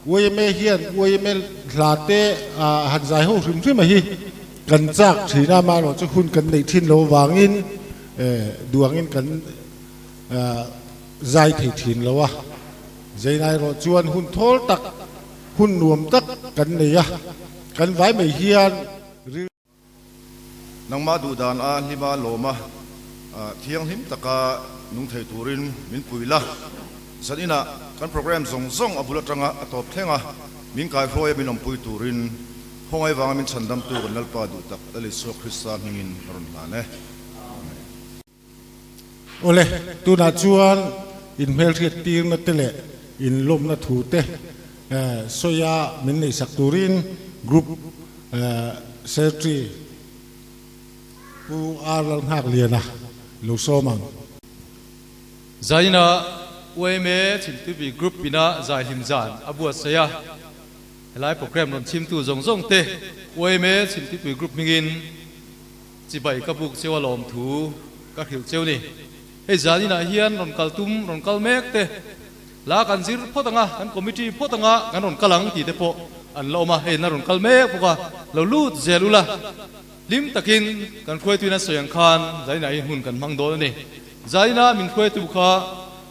Yma hian yma hla te han zai ho hrim hrim a hi kan chak thin a, amaherawhchu hun kan neih thin lo avangin duangin kan zai thei thin lo a. Zainai erawh chuan hun thawl tak, hun nuam tak kan nei a, kan vai mai hian rilru. Nangmah duhdan a hlima lawma thianghlim taka nung thei turin min pui la. Zan inah kan program zawng zawng a bul atanga a tawp thleng a, min kaihruai a min awmpui turin khawngaih vanga min chhandamtu kan Lalpa duh tak Lal Isua Krista hmingin ka rawn hlan e. Amen. Awle, tunah chuan inhmelhriat tirna te leh inlawmna thu te sawia min neihsak turin Group Secretary Pu R Lalnghakliana lo sawm ang. Zaina yma Chhimtuipui Group ina zaihlim zan a buatsaih a, helai program rawn chhimtu zawng zawng te yma Chhimtuipui Group hmingin Chibai ka buk cheu a lawm thu ka hrilh cheu ni. Hei zan inah hian rawn kal tum, rawn kal mek te la kan zir phawt ang a, kan committee phawt ang a, kan rawn kal ang tih te pawh an la awm a, hei na rawn kal mek bawk a, lo lut zel ula, hlim takin kan hruaituin a sawi ang khan zan inah hian hun kan hmang dawn a ni. Zan ina min hruaitu kha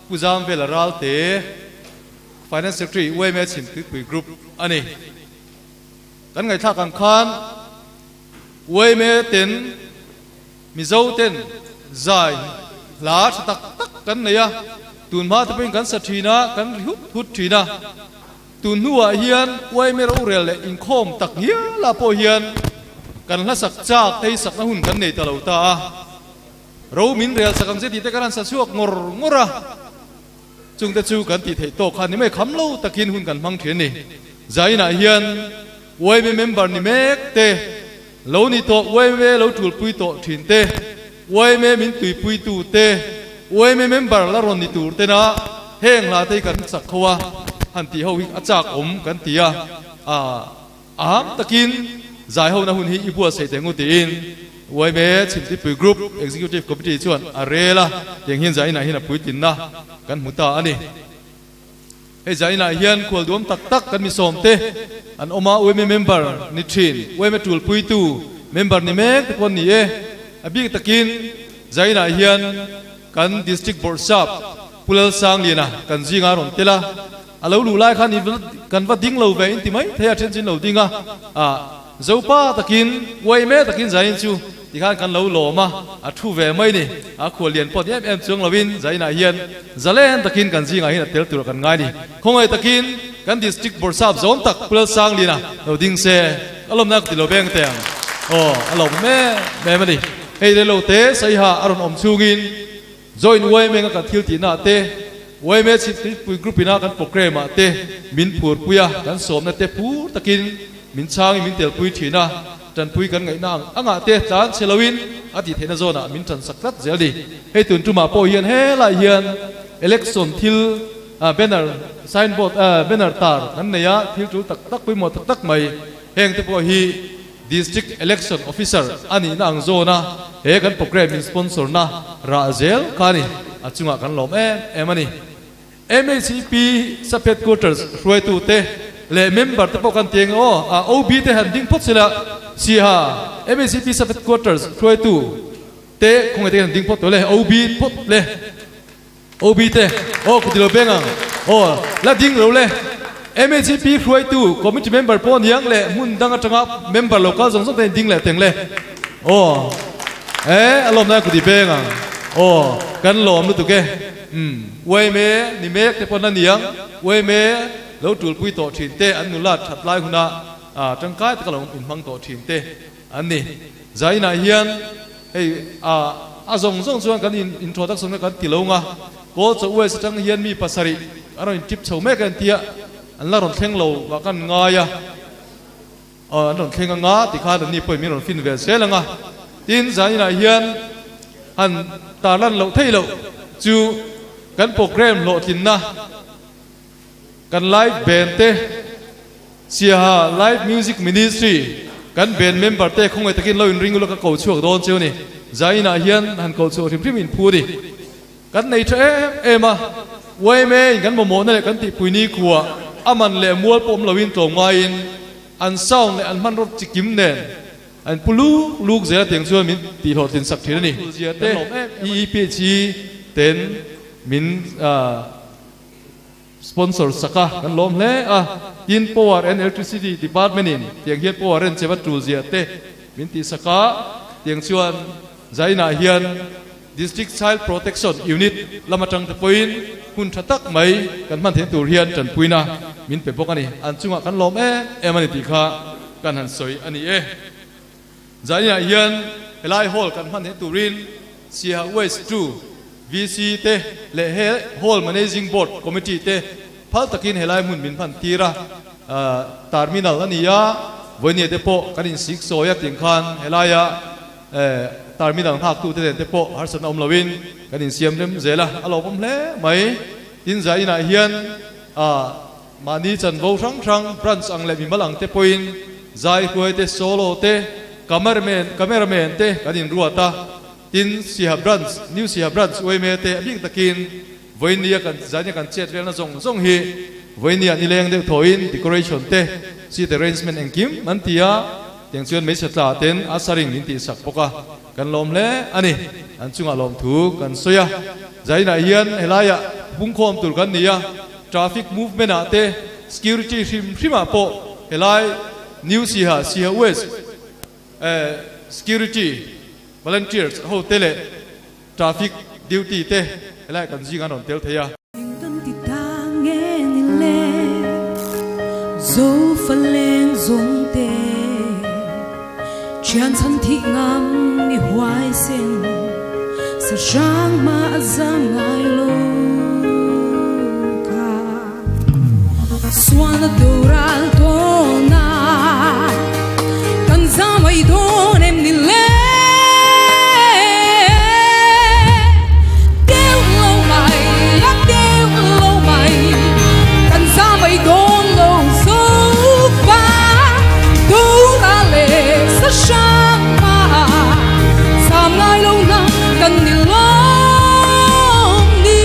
Pu Zamvela Ralte, Finance Secretary, yma Chhimtuipui Group a ni. Kan ngaihthlak ang khan Uaime ten Mizo ten zai hla tha tak tak kan nei a, tun hma te pawhin kan sa thin a, kan ri hut hut thin a. Tun hnuah hian Uaime rorel leh inkhawm tak ngialah pawh hian kan hla sak chak te hi sakna hun kan nei ta lo ta a. Ro min rel sak ang che tih te kan han sa chhuak ngawr ngawr a. Chungte chu kan tih theih tawk kha ni mai kham lo takin hun kan hmang thin a ni. Zainah hian yma member ni mek te, lo ni tawh yma lo tulpui tawh thin te, yma min tuipuitu te, yma member la rawn ni tur tena heng hla te hi kan chak ho a, han tih ho hi a chak awm kan ti a, Aham takin zaihona hun hi i buatsaih teh ngu tiin yma Chhimtipui Group Executive Committee chuan a rel a, tiang hian zainah hian a puitlinna kan hmu ta a ni. Hei zainah hian khual duam tak tak kan misawm te an awm a, yma member ni thin, yma tulpuitu member ni mek te pawh an ni e. A bik takin zainah hian kan District Bawrhsap Pu Lalsangliana kan zinga a rawn tel a, A lo luh lai khan i kan va ding lo ve in ti mai thei a, then chin lo ding a, ah Zopa takin uai me takin Zain chu ti khan kan lo lawm a, a thu ve mai ni, a khual lian pawh ni em em chuang loin Zainah hian zalen takin kan zingah hian a tel tur kan ngai ni. Khawngaih takin kan District Bawrhsap zawm tak Pu Lalsanglina lo ding se, ka lawmna ka ti lo veng teh ang aw, a lawm em em a ni. Hei relo te Saiha a rawn awm chhungin Join yma nga kan thil tihna ah te, yma chhiptuipui group ina kan programme ah te min phurpui a, kan sawmna te phur takin min chhangin min telpui thin a, tanpui kan ngaihna ang angah te tlan chhe loin a tih theihna zawnah min tansak tlat zel a ni. Hei tun tumah pawh hian helai hian election thil banner, signboard, banner tar kan nei a, thil tul tak tak pawimawh tak tak mai heng te pawh hi District Election Officer a nihna ang zawn a, he kan programme in sponsor na rah zel kha a ni, a chungah kan lawm em em a ni. MHEP Sub Headquarters hruaitu te leh member te pawh kan ti ang aw, a OB te han ding phawt sela, Siaha MHEP Sub Headquarters hruaitu te khawngaih te han ding phawt tawh le, OB phawt le. OB te, aw ku ti lo beng ang, aw la ding lo le. MHP hruaitu committee member pawh aniang leh hmun dang atanga member lo kal zawng zawng te in ding leh teng le. Aw e a lawm lai ku ti beng ang, aw kan lawm lutuk e. Umm yma ni mek te pawn aniang, yma lo tulpui tawh thin te an nula that lai huna tangkai taka lo inhmang tawh thin te an ni. Zainah hian Hei a a zawng zawng chuan kan in introduction kha kan ti lo nga, Kawl chaw US atang hian mi pasarih an rawn intip chho mek a entia an la rawn thleng lo vah kan ngai a, aw an rawn thleng anga tikhan an ni pawhin min rawn fin ve zel anga. Tin, zaninah hian han tarlan loh theih loh chu kan programme hlawhtlinna kan live band te, Siaha Live Music Ministry kan band member te khawngaih takin lo inring ula ka ko chhuak dawn cheu ni. Zainah hian han ko chhuak hrim hrim in phu a ni. Kan nei tha em em a, yma in kan mamawhna leh kan tihpui ni khuah. a man leh mual pawh awm loin tlawm ngaiin an sound leh an hmanraw chikim nen an pu luk luk zel a tiang chuan min tihhlawhtlin sak thin a ni. Zia te EEPH ten min sponsor sak a kan lawm hle a, tin Power and Electricity Department in tiang hian power en cheva tul zia te min tihsak a, tiang chuan Zainah hian District Child Protection Unit lam atang te pawhin hun tha tak mai kan hman theihna tur hian tanpuina min pe bawk a ni. An chungah kan lawm em em a ni tih kha kan han sawi a ni e. Zainah hian helai hall kan hman theihna turin Siaha West 2 VC te leh he Hall Managing Board Committee te phal takin helai hmun min hman tir a, terminal a ni a, vawinia te pawh kan insik sawi a tih khan helaia Terminal nghaktute nen te pawh harsatna awm loin kan insiam rem zel a, a lawmawm hle mai. Tin, Zainah hian mahni chanvo hrang hrang, branch ang leh mimal ang te pawhin zai hruai te, solo te, cameraman, cameraman te kan inruat a. Tin, Siaha branch, New Siaha branch uaime te a bik takin vawinia kan Zainia kan chet velna zawng zawng hi vawinia nileng deuh thawhin decoration te, seat arrangement engkim an ti a. Tiang chuan hmeichhe tla ten a saring min tihsak bawk a, kan lawm hle a ni. An chungah lawmthu kan sawi a. Zainah hian helaiah pungkhawm tur kan ni a, traffic movement ah te, security hrim hrim ah pawh helai New Siha, Siha West security volunteers ho te leh traffic duty te helaiah kan zing an rawn tel thei a. Eng kan ti ta nge ni le Zofa leng zawng te Thian chhan thih ngam i huai sen Sa hrang hma a zam ngai lo kha Sualna doral tawna Kan zam ai dawn em ni le Deuh lo mai a deuh lo mai Kan zam ai dawn lo zo va Dora leh sa hrang hma Zam ngai lo na kan ni lawm ni.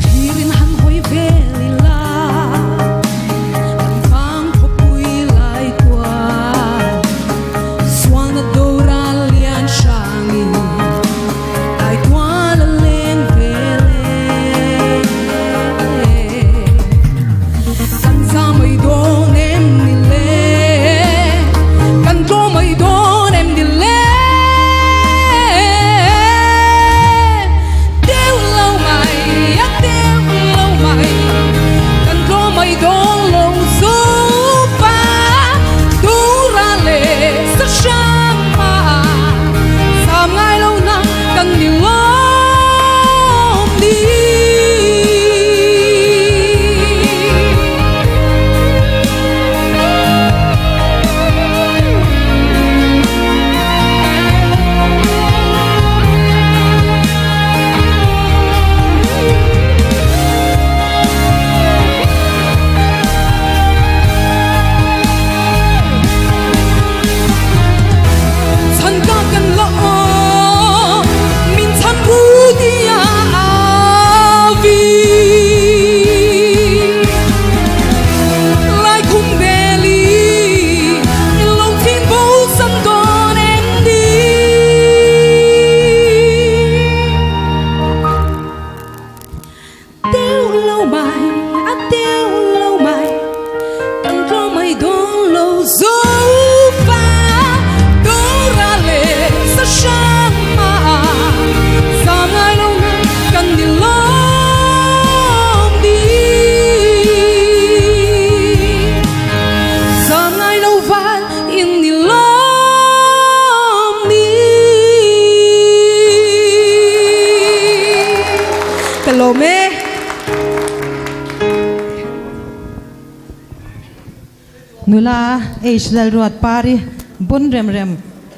Thlirin han hawi vel ila, kan vang khawpui lai kual. Sualna dora lian hrangin tai tual a leng vel e. Kan za mai dawn em ni le, kan tlaw mai dawn em ni le. Deuh lo mai, a deuh lo mai, kan tlaw mai dawn lo zu va. Tura leh sa hrang hma, zam ngai lo na kan ni lawm ni. Chhan ka kan la aw, min chhan ru tia vi. Lai khum beli, lo thin bo san dawn em ni. Deuh lo mai, a deuh lo mai, kan tlaw mai dawn lo zo fa. Dora leh sa hrang hma, zam ngai lo na kan ni lawm ni. Zam ngai lo van in ni lawm ni. Ka lawm e. Nula H Lalruat Pari bun rem rem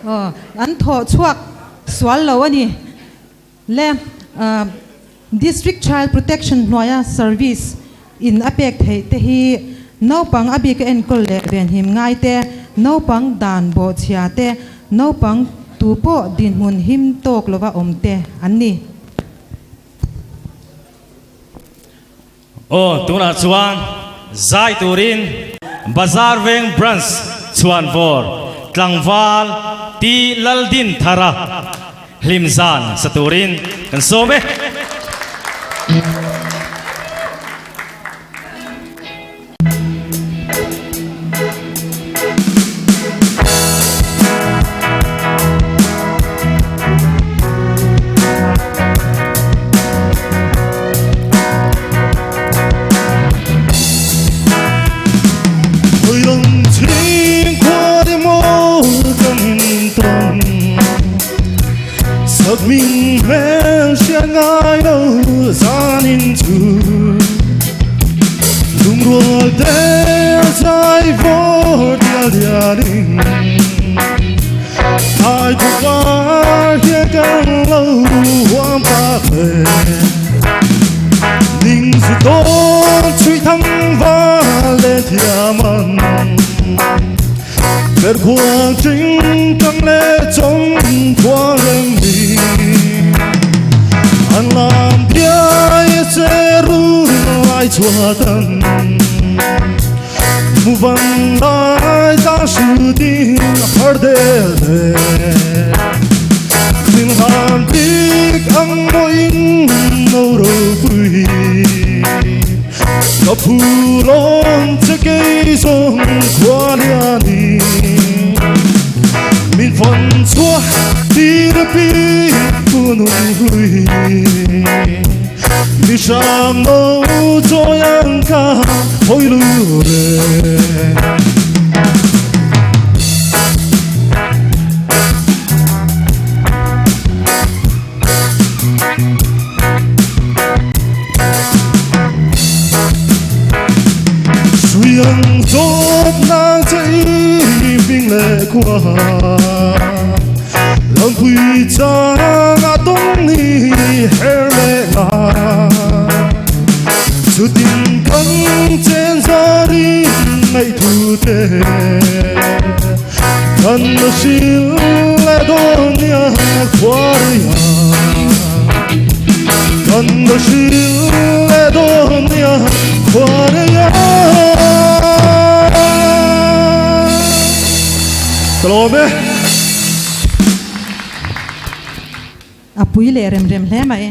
aw an thawh chhuak sual lo a ni le. District Child Protection hnuaia service in a pek theih te hi naupang a bika enkawl leh venhim ngai te, naupang dan bawhchhia te, naupang. tupawh dinhmun him tawk lova awmte an ni. Aw, tunah chuan zai turin Bazar Veng Branch chhuanvawr tlangval Pi Laldinthara hlimzan sa turin kan sawm e. A pui leh rem rem hle mai.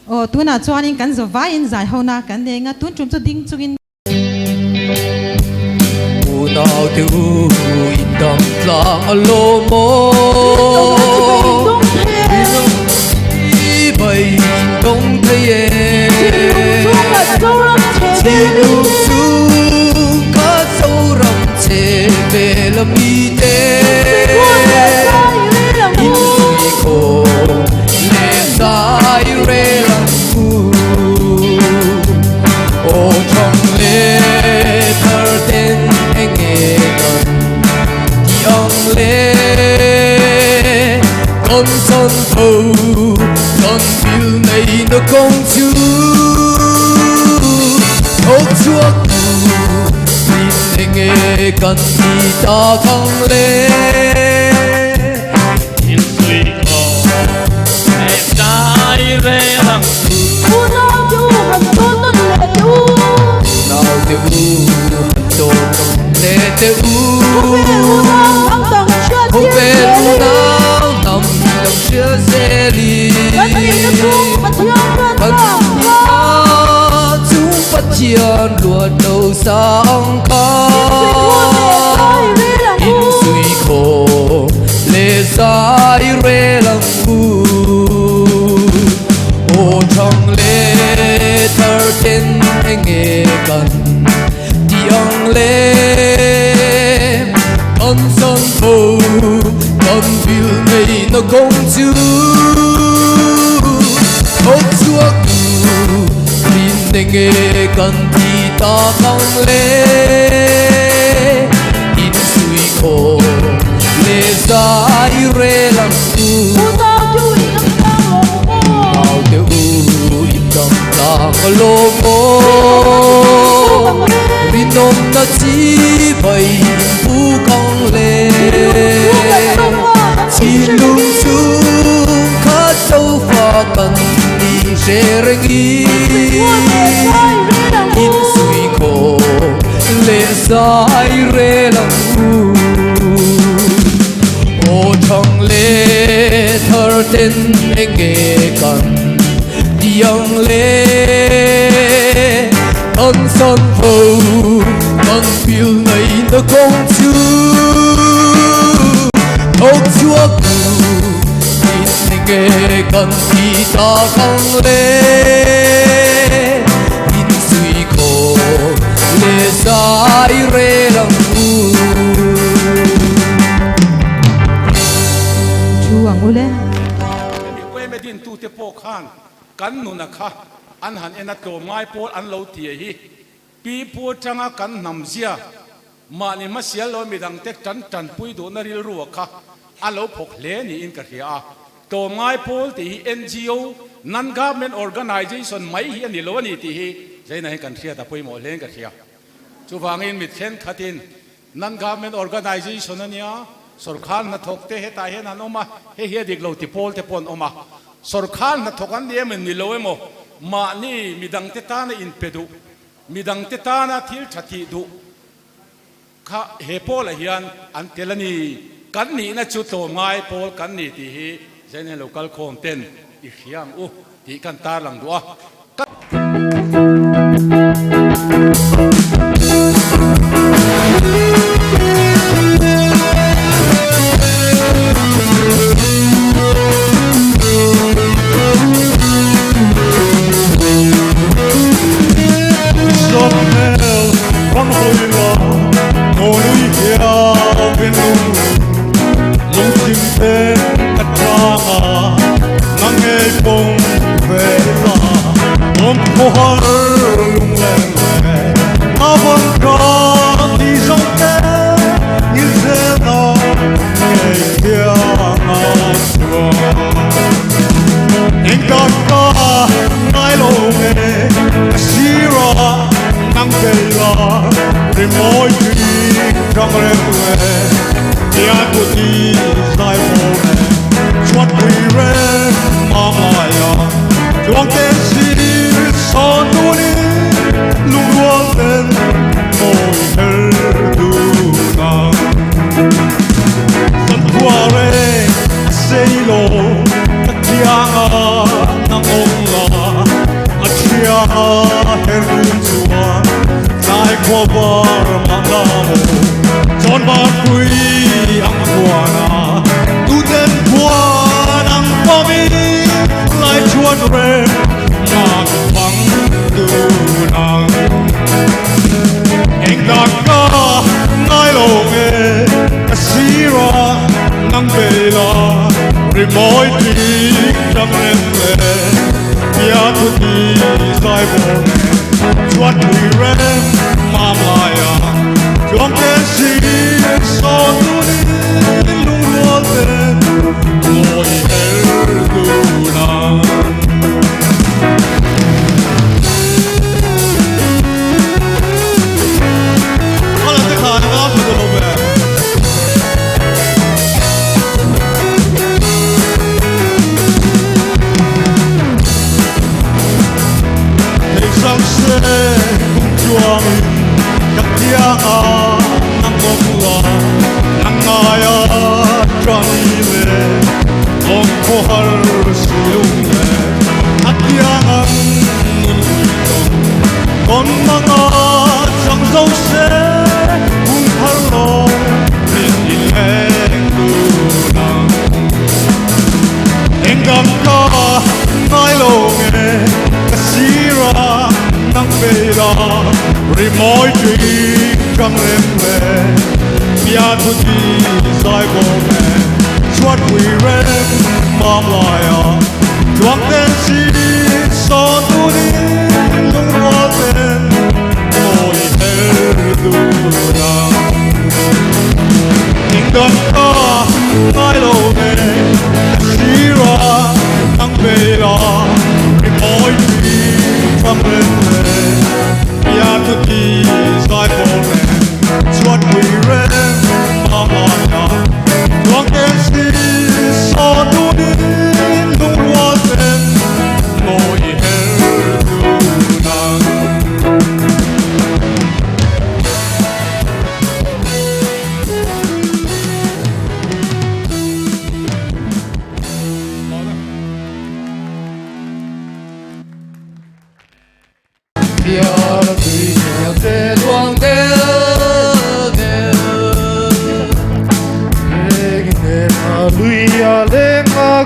Aw tunah chuanin kan zavaiin zai hona kan nei anga tun tum chu ding chungin. Unau te u in dam tlang a lawm aw. Bai dawng thei e. Thinlung chung ka Zoram che vel a mi te. In sui khawm leh zai rel ang u. Aw thang leh thar ten enge kan ti ang le. Kan chan tho kan thil nei na kawng chu thawk chhuak tu min enge kan ti tak ang le. In sui khawm leh zai rel ang u. Unau te u han tawn nawn leh teh u. Unau te u han tawn nawn leh teh u. Khawvel unau hnam dang hriat tir Khawvel zelin. unau hnam dang hriat zelin. Kan nihna chung Pathian ruat Kan sa ang nihna chung Pathian ruat lo sa ang kha. In sui khawm leh zai rel ang u. In sui khawm leh zai rel ang u. Aw thang leh thar ten enge kan ti ang le. Kan chan tho kan vil nei na kawng chu thawk chhuak tu min enge kan ti tak ang le. In sui khawm leh zai rel ang u. Unau te u in dam tlang lawm aw. Unau te u in dam tlang lawm aw. Rinawmna chi bai in puk ang le. Thinlung Hre rengin insuihkhawm leh zai rel ang u. Aw thang leh thar ten enge kan ti ang le? Kan san tho kan pil ngaihna kawng chu thawk chhuak tu in enge kan ti tak ang le? Insuihkhawm leh zai rel ang u. Thu ang u le. Hemi Ueme dintute pawh khan kan nuna kha an han en a tlawmngai pawl an lo ti hi pi pu atanga kan hnam zia mahni hmasial lo midangte tan tanpui duhna rilru a kha a lo phawk hle niin ka hria a. Tlawmngai pawl tih hi NGO, Non-Government Organization, mai hi a ni lo a ni tih hi Zaina hian kan hriat a pawimawh hlein ka hria. Chuvangin mit thenkhatin Non-Government Organization a nia, sawrkhar hnathawk te hetah hian an awm a, hei hi a dik lo ti pawl te pawh an awm a. Sawrkhar hnathawk an ni em ni lo emaw, mahni midangte tana inpe duh, midangte tana thil tha tih duh kha he pawlah hian an tel a ni. Kan nihna chu tlawmngai pawl kan ni tih hi Zainah lo kal khawm ten i hria ang u tih kan tarlang duh a.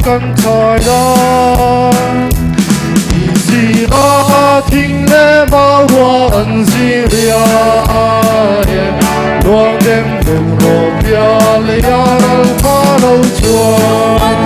kan chhai dan. I zira thing le mau rua an ziria e luang dem dem ro pia le ya ral pha lo chuan.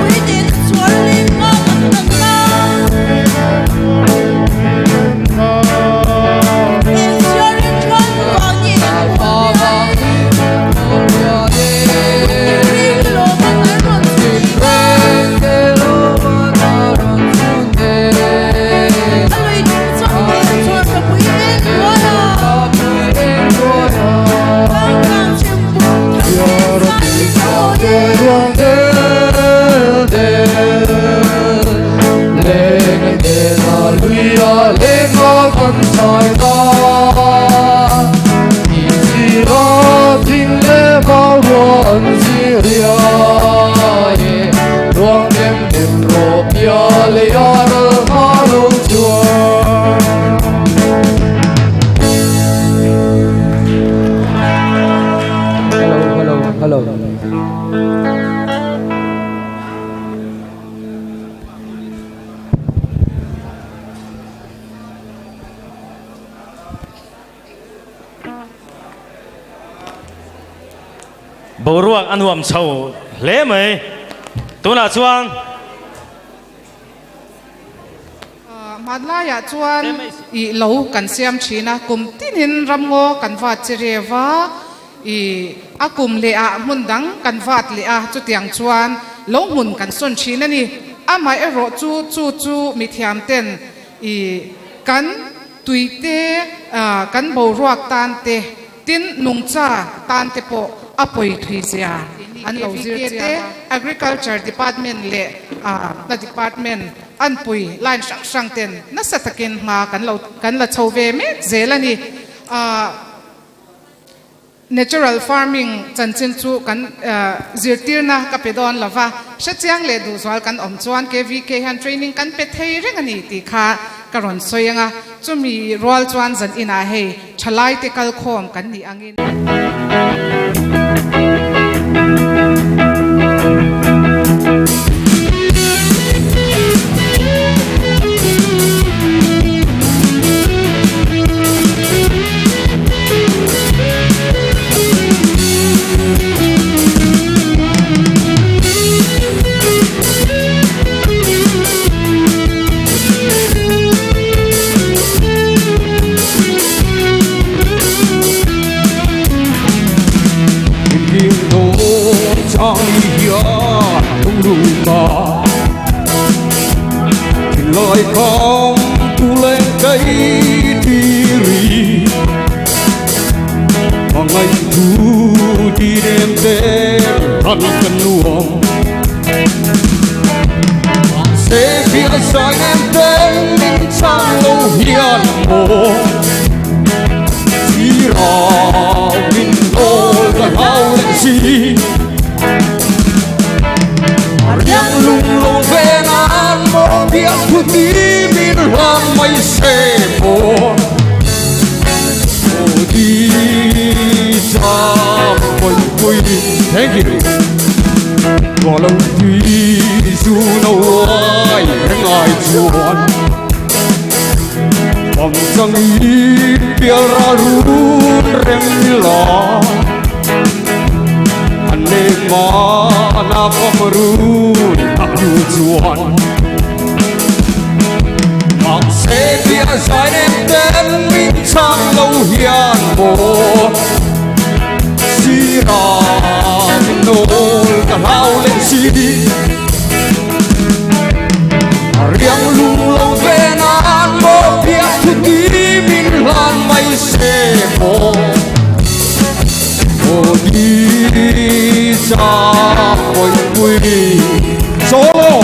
Boruak a nuam chho hle mai. Tunah chuan. Hmanlaiah chuan ih lo kan siam thin a, kum tinin ramngaw kan vat che reu a, ih a kum leh ah hmun dang kan vat leh a, chutiang chuan lo hmun kan sawn thin a ni. Amaherawh chu chu chu mithiam ten ih kan tuite kan boruak tan te, Tin, nungcha tan te pawh a pawi thui zia an lo zir chiang a. Agriculture Department leh na Department an pui line hrang hrang ten nasa takin hma kan lo kan la chho ve mek zel a ni. Natural farming chanchin chu kan zirtirna ka pe dawn lo va, hrechiang leh duhzual kan awm chuan KVK hian training kan pe thei reng a ni tih kha ka rawn sawi ang a. Chumi rual chuan zan inah hei thalaite kalkhawm kan nih angin. Thank you. Có lâu thì dù đâu ai ngại chuan bằng sang ý bia ra run rem la anh em mà na phong run ru chuan mặc xe bia dài em tên min chang lâu hian mo si ra min nol ka lau lên si đi riêng lung lâu về nan mo bia thu tí min lan mây xe mo ô đi xa bồi bùi solo.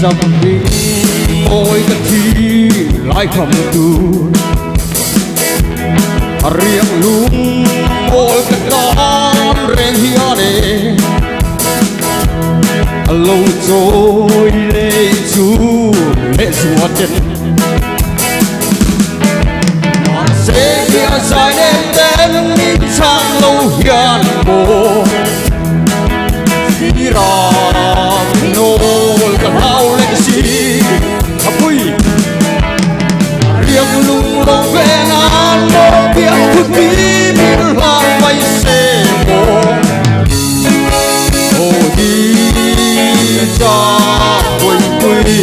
Something Chawi ka thi lai kham tur A riang lung mawl ka tan reng hian e A lo chawi lei chu leh zua ten Mahse hian zai nem ten min chhang lo hian maw Sirah nawl ka hlau leh si a pui Riang lung lo ve nan maw piang thu ti min hlan mai se maw Aw hi cha pui pui.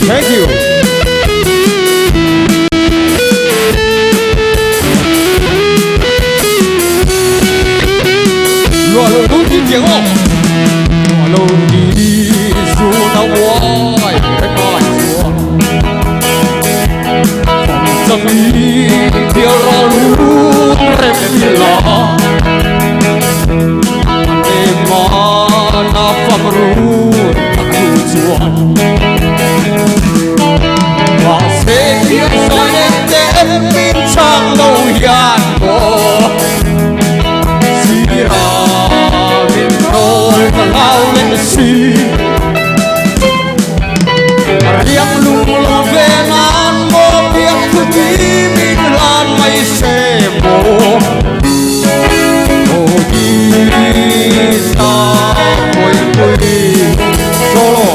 Thank you. Luah lo lung ti tiang aw. Luah lo ni zu na uai reng ai chuan. Fang chang i tial ra lung rem la. Ane ma na fang run a thu chuan. Mahse hian sawi nem ten min chang lo hian maw. Sira min nawl ka hlau leh si. Riang lung lo ve nan maw biak thu ti min hlan mai se maw. Aw hi ta pui pui solo.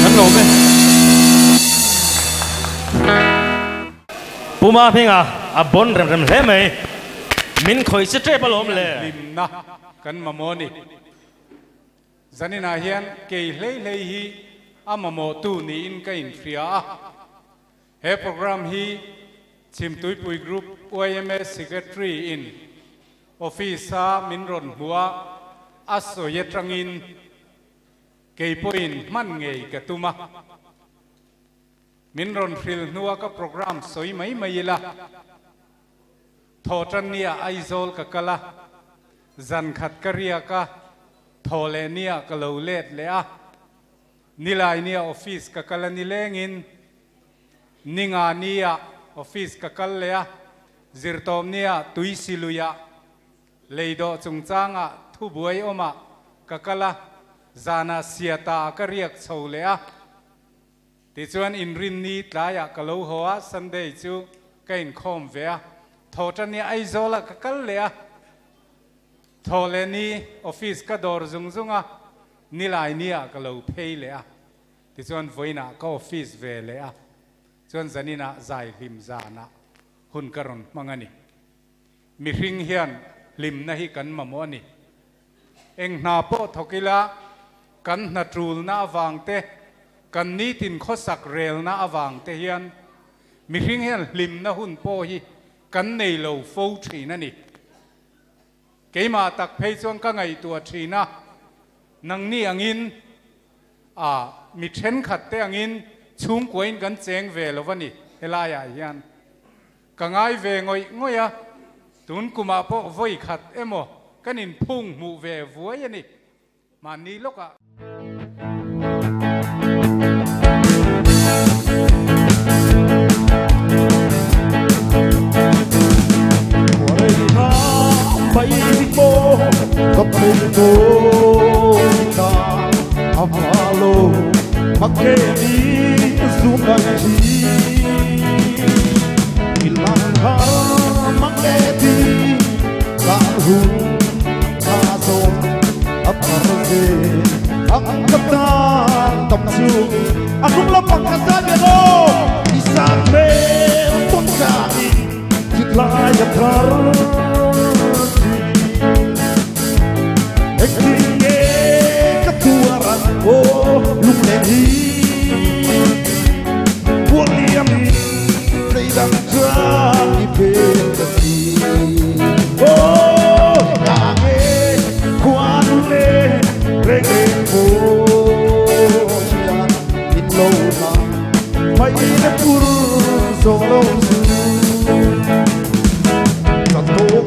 Kan lawm e. Puma hminga a bon rem rem hle mai. Min khawih che tep alawm le. Hlimna kan mamawh a ni. Zaninah hian kei hlei hlei hi a mamawhtu niin ka inhria a. He program hi Chhimtuipui Group yma Secretary in Office a min rawn hmuh a, a sawi atangin kei pawhin hman ngei ka tum a. Min rawn hril hnua ka program sawi mai mai ila, Thawhtannia Aizawl ka kal a, zan khat ka riak a, Thawhlehnia ka lo let leh a, Nilainia office ka kal a ni lengin, Ningania office ka kal leh a, Zirtawmnia Tuisiluia leidawh chungchanga thubuai awmah ka kal a, zanah Siata ka riak chho leh a. Tichuan Inrinni tlaiah ka lo haw a, Sunday chu ka inkhawm ve a, Thawhṭanni Aizawlah ka kal leh a, Thawhlehni office ka dawr zung zung a, Nilainiah ka lo phei leh a, tichuan vawiinah ka office ve leh a, chuan zaninah zai hlim zanah hun ka rawn hmang a ni. Mihring hian hlimna hi kan mamawh a ni. Eng hna pawh thawk ila, kan hna tulna avang te, kan nitin khawsak relna avang te hian mihring hian hlimna hun pawh hi kan nei lo fo thin a ni. Keimah tak phei chuan ka ngaihtuah thin a, nangni angin a mi thenkhat te angin chhungkuain kan cheng ve lo a ni helaiah hian. Ka ngai ve ngawih ngawih a, tun kumah pawh vawi khat emaw kan inphung hmuh ve vuai a ni. Mahni lawkah.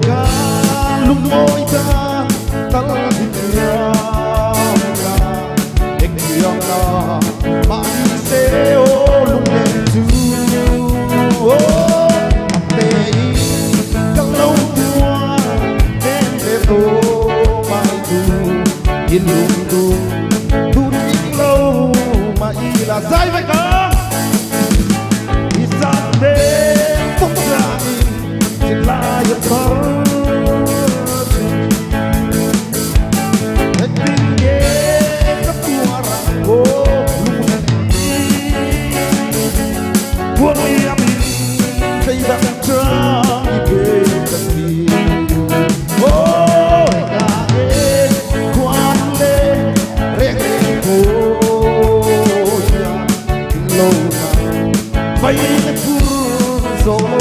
ka lung mawi ta tal hi thiam la eng tiang na ma ni se o lung len chu o te i ka lo tua em ve to mai tu in lung tu tu ting lo ma i la zai ve ka i sa te tung ra i chỉ là yếm thơ hết tin nghe các tua ra ô lung buông liam thấy đắng trắng về tận đi ôi cả ê quan lê reng reng cô ya lâu na bay lên pur solo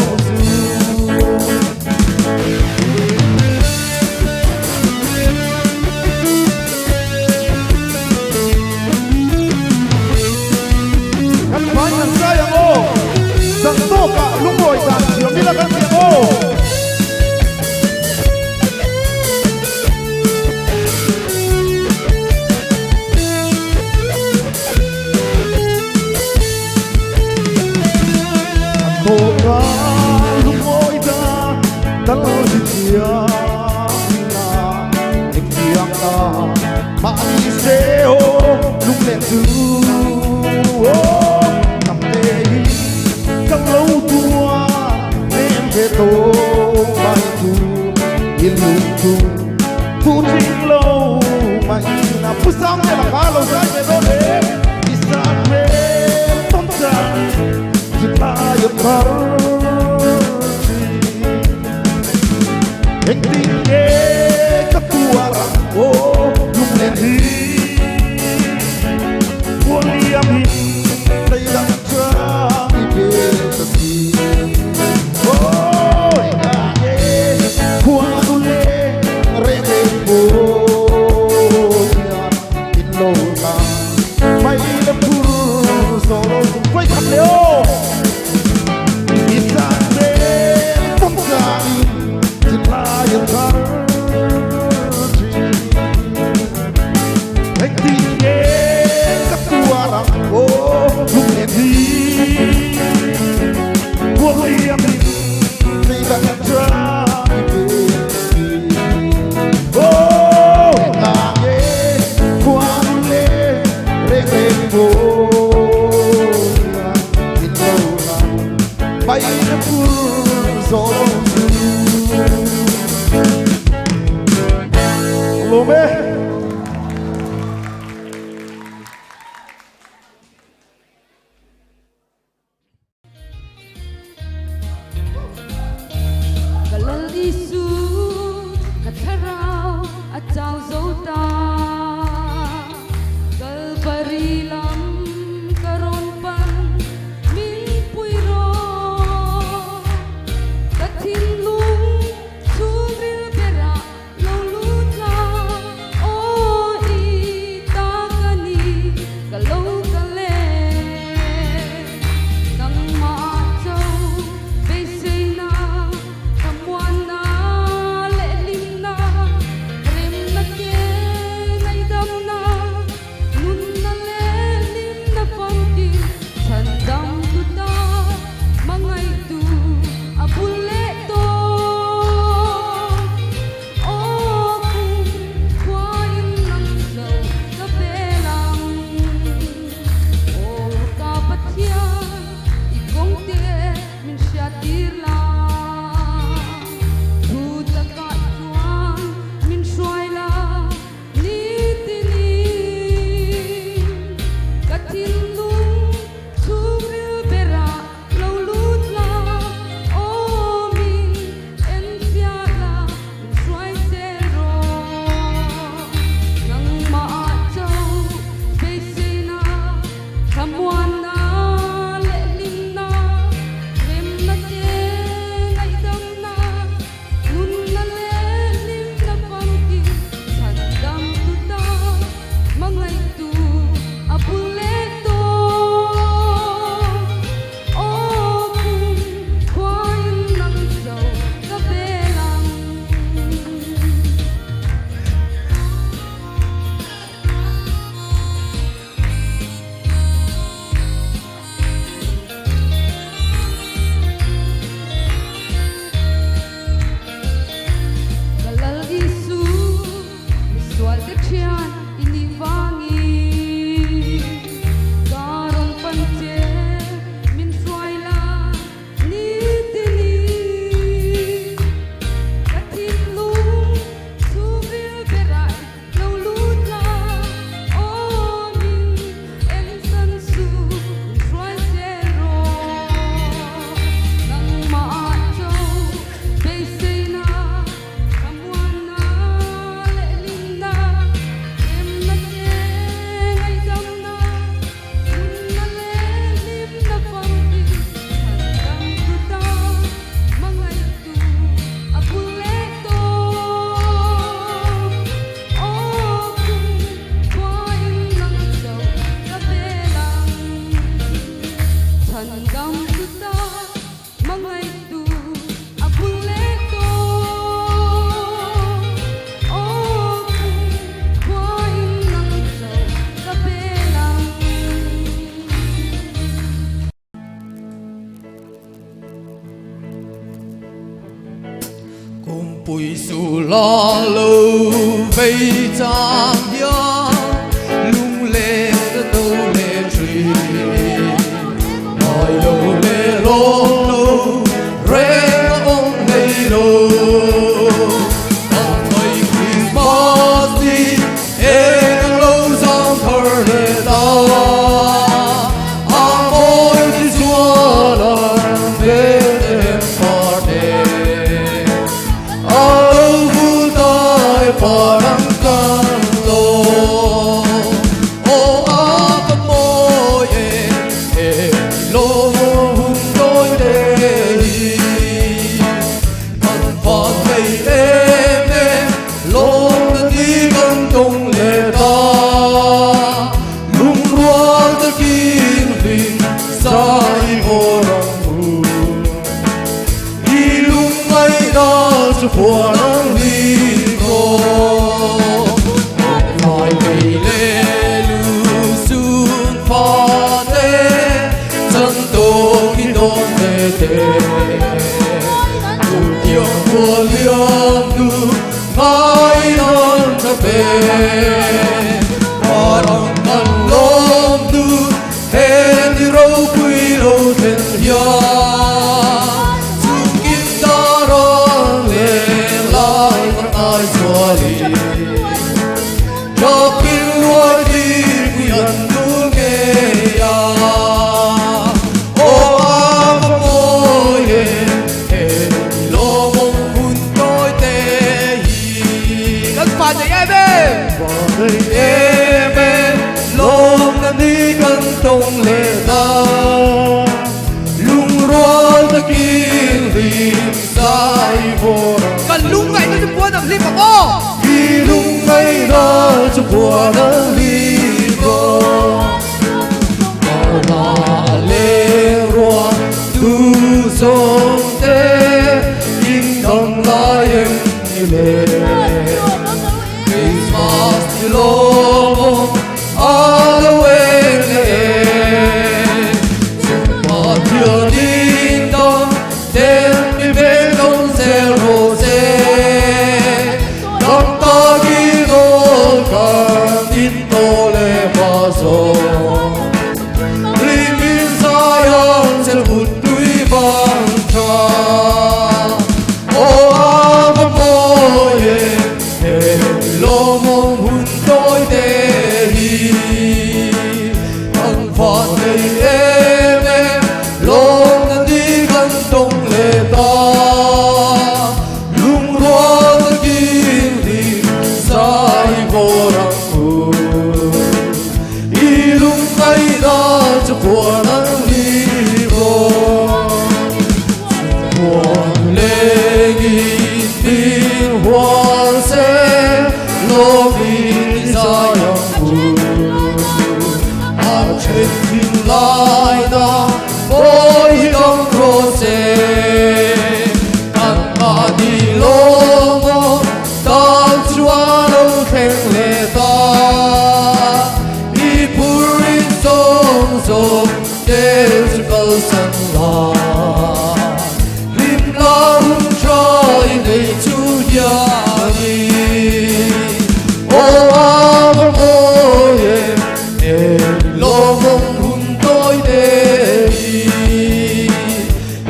Kan vai kan sai ang o Sang to ka lungoi ta chiam ila kan ti o To ka lungoi ta tal hi chiam la eng tiang na ma ni se o lung len chu o tầm tê hi các lâu tua em về tô mai thu yên lung tung thu trinh lâu mà na phu sang te la kha lo sai về do le i sa me tom cha chỉ ta yêu thar anh tin nghe các tua ra ô lung lên hi buông liam hi đây đắng cha đi về ta si ôi ca nghe khua tu lê rê rê bô ya in lâu na mày đã pur solo quay khắp leo isa te tung cha chỉ là yêu thar anh tin nghe các tua rằng ô lúc lên đi buông liam đi đắng cha đi về ô ta nghe qua lê rê rê bô in lâu na bay lên pur solo Lome. Kalal isu katharau achau zota Kalvari lam karon pan min puiro Kathin lung chungril bera lo lut la Su la lo vei chang hian lung le to le tri Noi lo le lo lo re ong nei lo Ang thoi Christmas ni eng lo zang thar le ta A moi ti zualan ve em par te A lo vu tai parang kan lo O a pa moi e e lo hun toi te hi Kan van vei em em lom na ni kan tong le ta Lung rual ta kin lim sai vo rang u I lung ngai na chu phuan ang li ko Lai vei le lu sun pha te Chan to ki don te te Tu tiang hua liam nu ngai non ta be Parang kan lom nu he ni ro pui lo ten hia Chung kim ta rong le lai kan ai xua li Cho pin ruai di pui an nu nge ya O a ma mo ye he lo mong hun toi te hi Kan fa nei em em Fa nei em em lom na ni kan tong le ta Lung rual ta kin lim sai vo rang Kan lung ngai na chu puan ang lim ang aw I lung ngai na chu puan ang lim ro Na le rua tu song te in dang lai em ni le Christmas ni lo mo a lo en le Pa thia din dong ten mi ve dong se ro se Dang ta gi do kan tin to le ma zo Li min sa yang se put tui bang cha O a va mo ye he lo mong hun toi te hi Ang pha nei em em lom na ni kan tong le ta Lung rual na kin lim sai vo rang u I lung ngai na chu puan ang li ro Huan le gi tin huan se lo min sa yang u A chen tin lai na oi dong ro se Kan ma di lo mo tan chua lo theng le ta I purin song song te chu kal san la Lim la hun trai nei chu ya ni O a va mo ye e lo mong hun toi te hi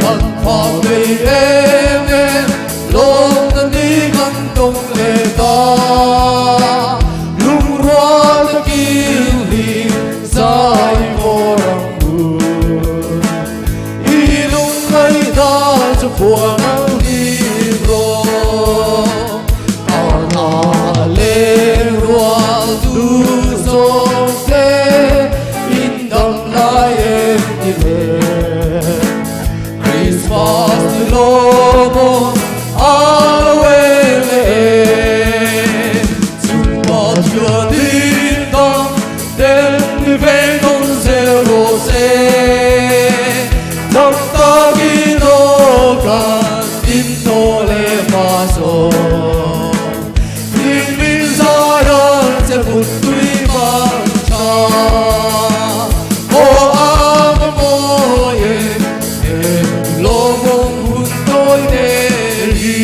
Kan pha nei em em lom na ni kan tong le ta Lung rual na kin lim sai vo rang u I lung ngai na chu phuan ang lim ro A na le rual tu song te in dam lai em ni le Christmas ni lo mo a lo e le Chung pa thua din dang den ni ve dong se ro se Dam ta gi lo kan tin to le ma so Tin min sa yang se put tui mang cha O a ma mo ye e lo mong hun toi te hi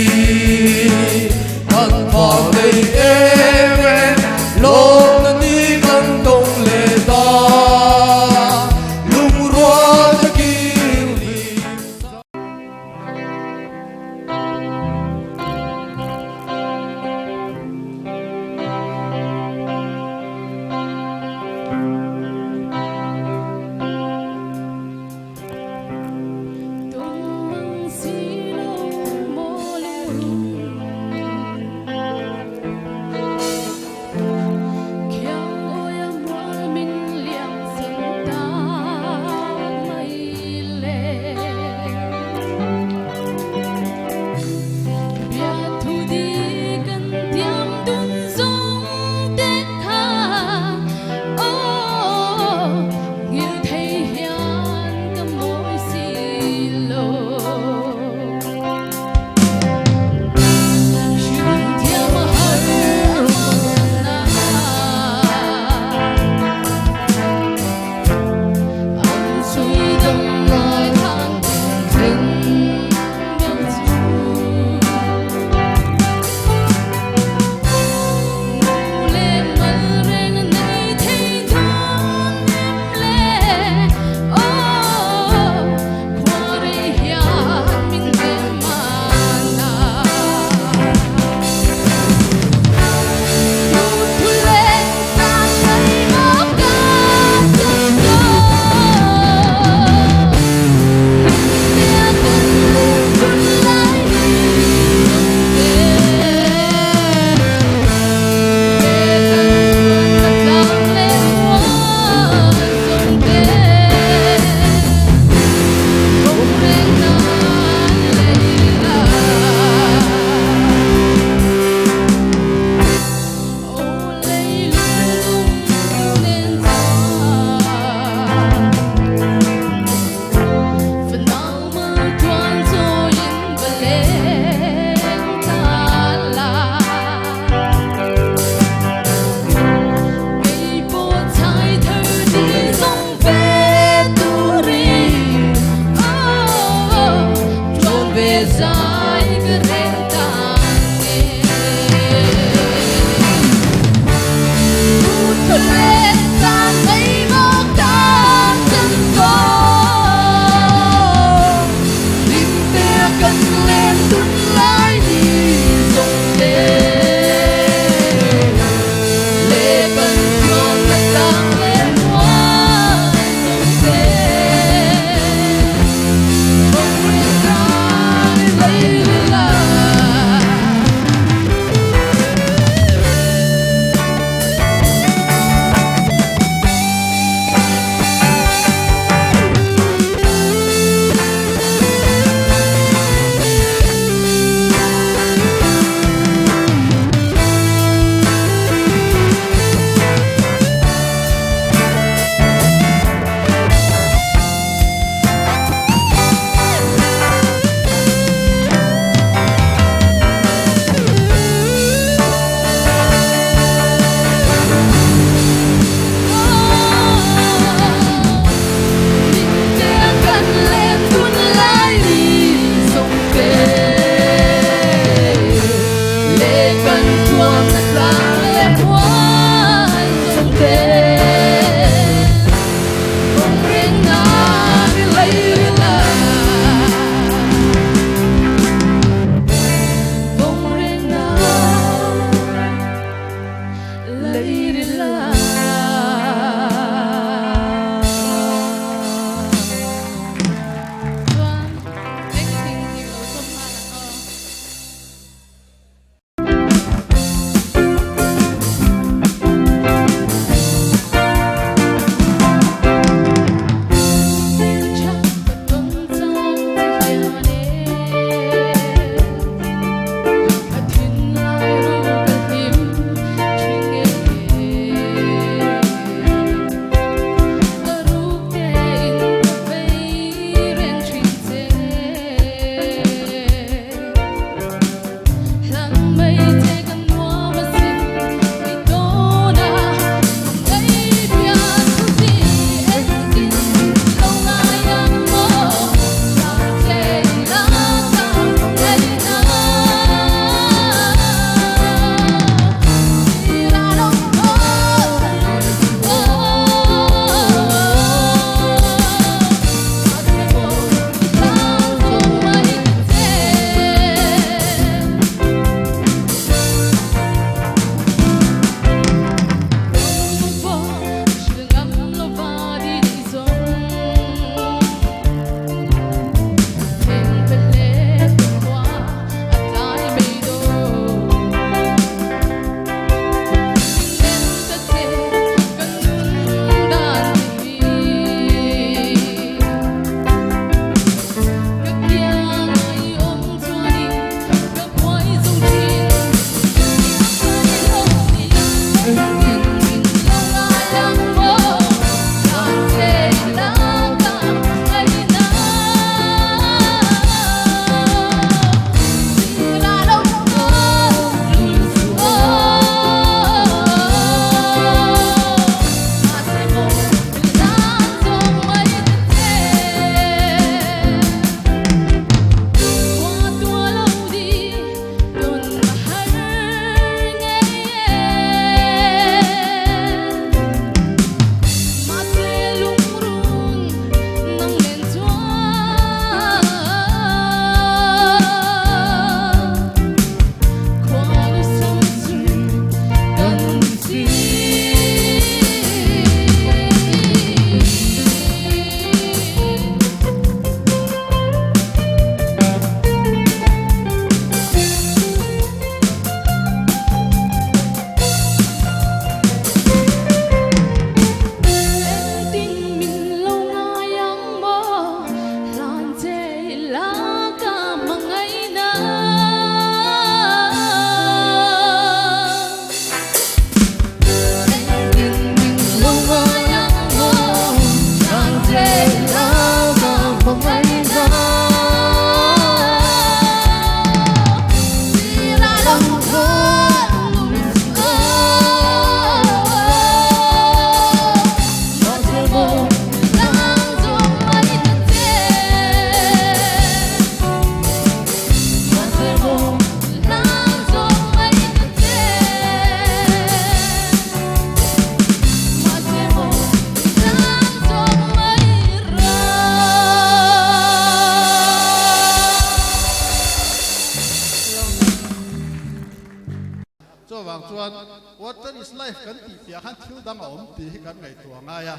Chuvang chuan water is life kan tih piah khan thil dang a awm tih hi kan ngaihtuah ngai a.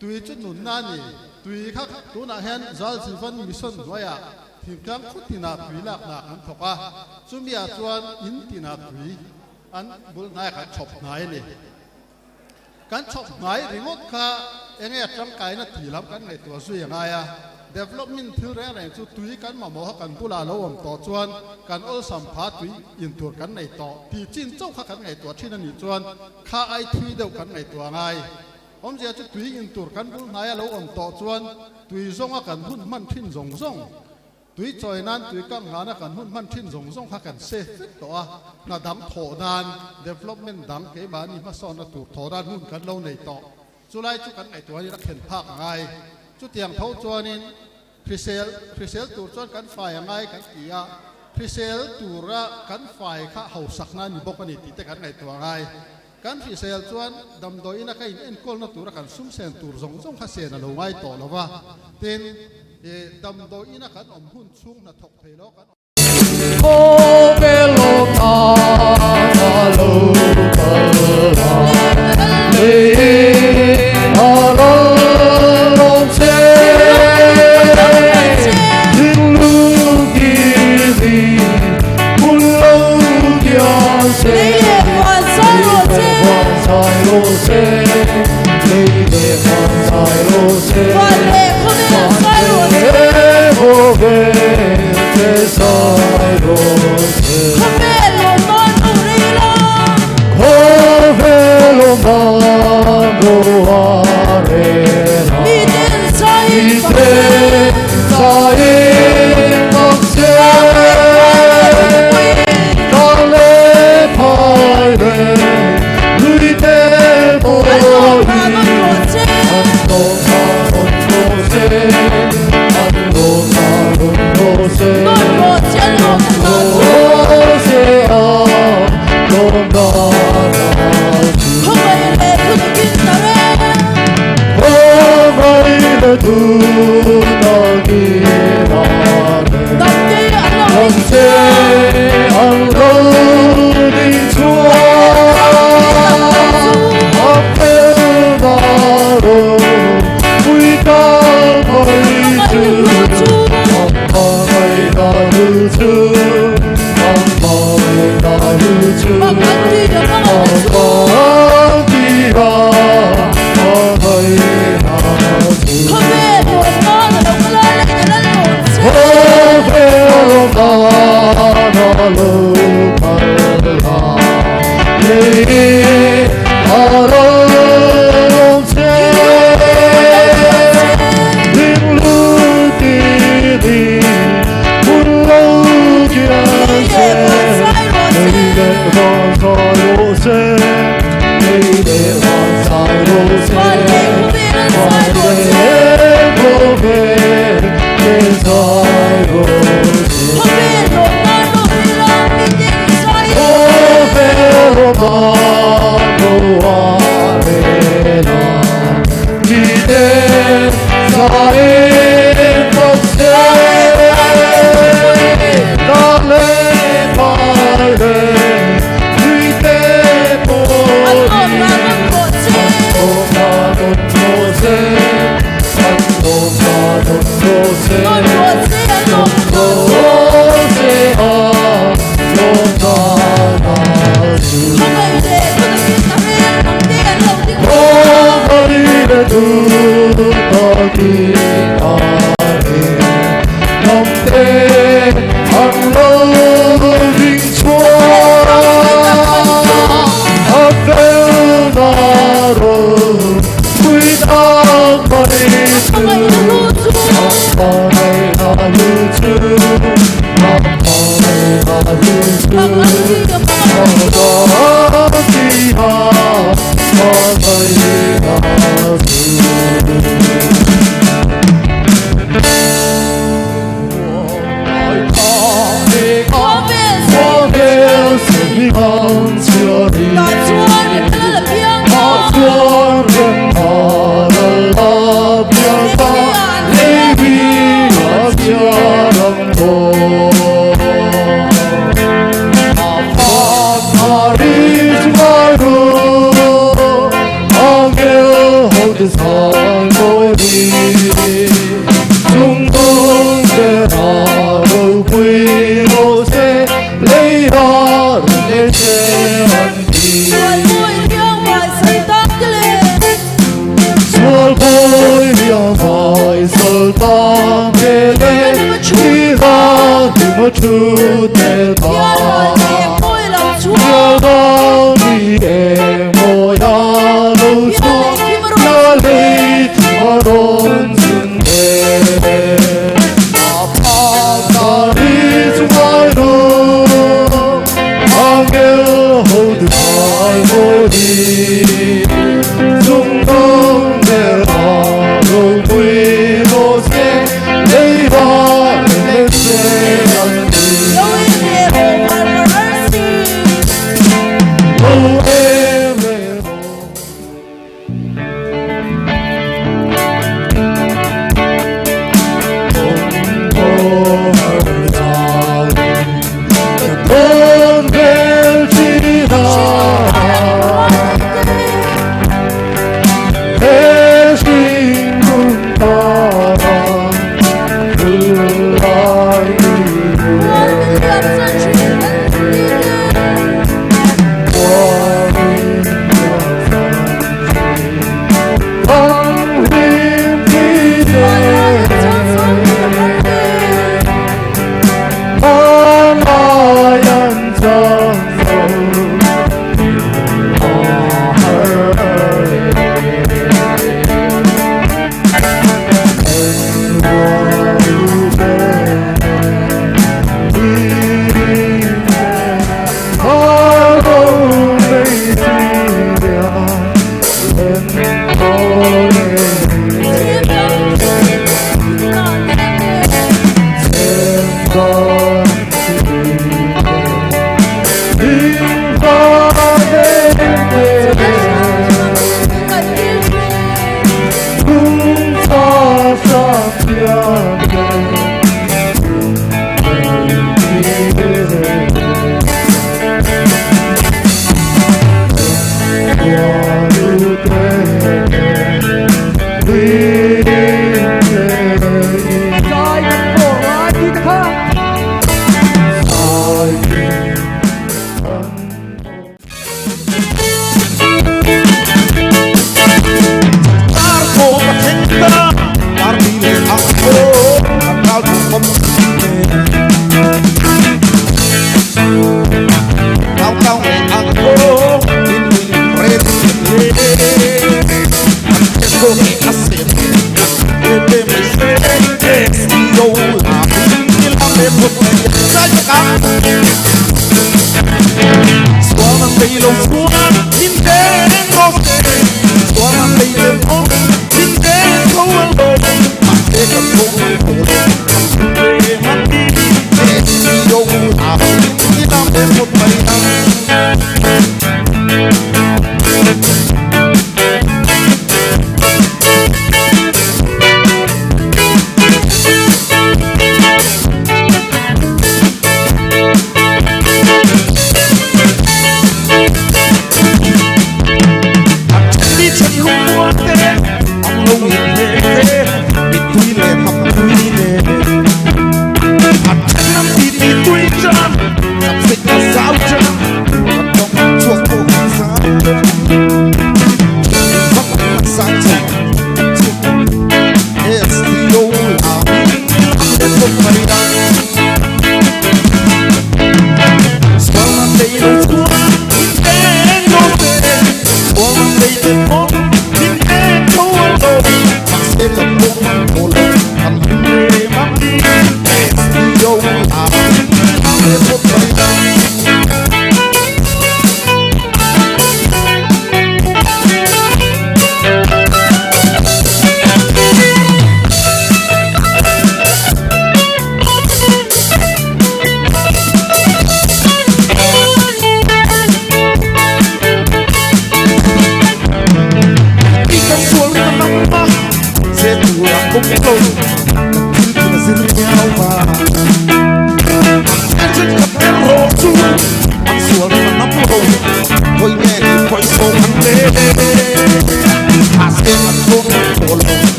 Tui chu nunna a ni. Tui kha tunah hian Jal Jeevan Mission hnuaiah thingtlang khaw tinah tui lakna kan thawk a, chumiah chuan in tinah tui an bul hnaiah kan chhawp hnai a ni. Kan chhawp hnai ringawt kha enge a tangkaina tih lam kan ngaihtuah zui a ngai a. Development thil reng reng chu tui kan mamawh a kan bulah lo awm tawh chuan kan awlsam pha tui in tur kan nei tawh tih chin chauh kha kan ngaihtuah thin a nih chuan kha ai thui deuh kan ngaihtuah a ngai. Awmzia chu tui in tur kan bul hnaia lo awm tawh chuan tui zawnga kan hun hman thin zawng zawng, tui chawi nan tui kang hlana kan hun hman thin zawng zawng kha kan safe vek tawh a, hna dang thawh nan, development dang keimahni hmasawnna tur thawh nan hun kan lo nei tawh. Chulai chu kan ngaihtuahin a khen phak a ngai. Chutiang tho chuanin hrisel, hrisel tur chuan kan fai a ngai kan ti a, hrisel tura kan fai kha hausakna a ni bawk a ni tih te kan ngaihtuah a ngai. Kan hrisel chuan damdawiin a ka in enkawlna tura kan sum sen tur zawng zawng kha sen a lo ngai tawh lo va, tin, damdawiin a kan awm hun chhung hna thawk thei lo kan awm. Khawvel awm a lo kal a, lei a ral awm che. Thinlung kiri hun lo kian se.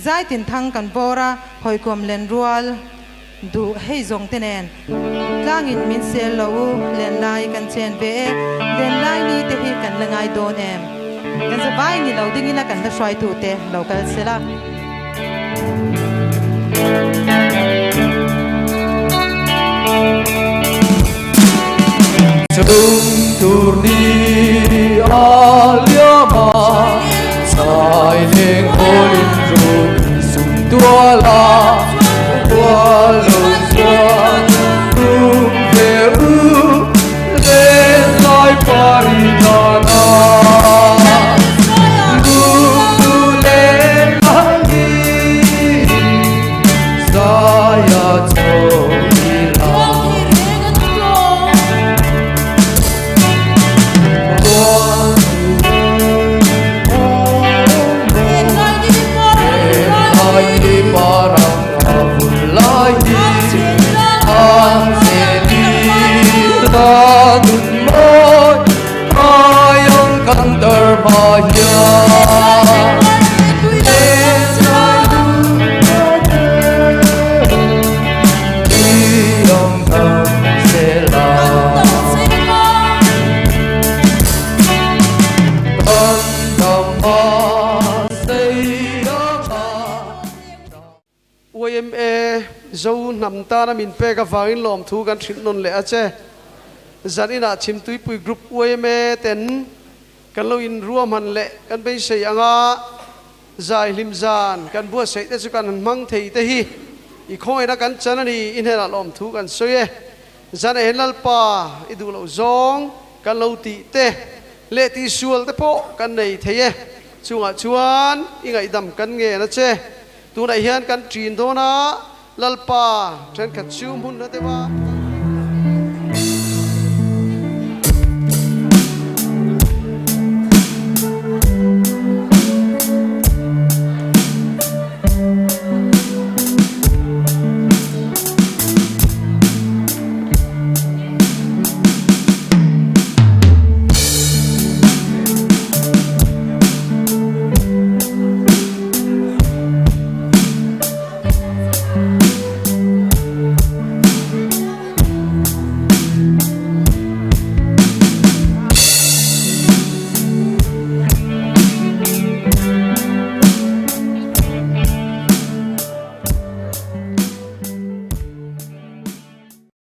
Zai tin thang kan bawr a, hawikom len rual duh hei zawng te nen tlangin min sel lo u, len lai kan chen ve e, len lai ni te hi kan la ngai dawn em? Kan za vai ni lo ding ila kan la hruaitu te lo kal se la. Chung tur ni a liam a, chai leng hawlin run sum tual a, tual lo chuan rum ve u len lai pari dan a. Lung len lai hi zai a chawi la. YMA Zo hnam tana min pek avangin lawmthu kan hrilh nawn leh a che. Zan inah Chhimtuipui Group YMA ten kan lo inruahman leh kan beisei anga zai hlim zan kan buatsaih te chu kan han hmang thei te hi i khawngaihna kan chan a ni i hnenah lawmthu kan sawi e. Zan ah hian Lalpa i duh loh zawng kan lo tih te leh tihsual te pawh kan nei thei e. Chungah chuan i ngaihdam kan ngen a che. Tunah hian kan ṭin dawn a, Lalpa ṭhenkhat chu hmun hla deuh a.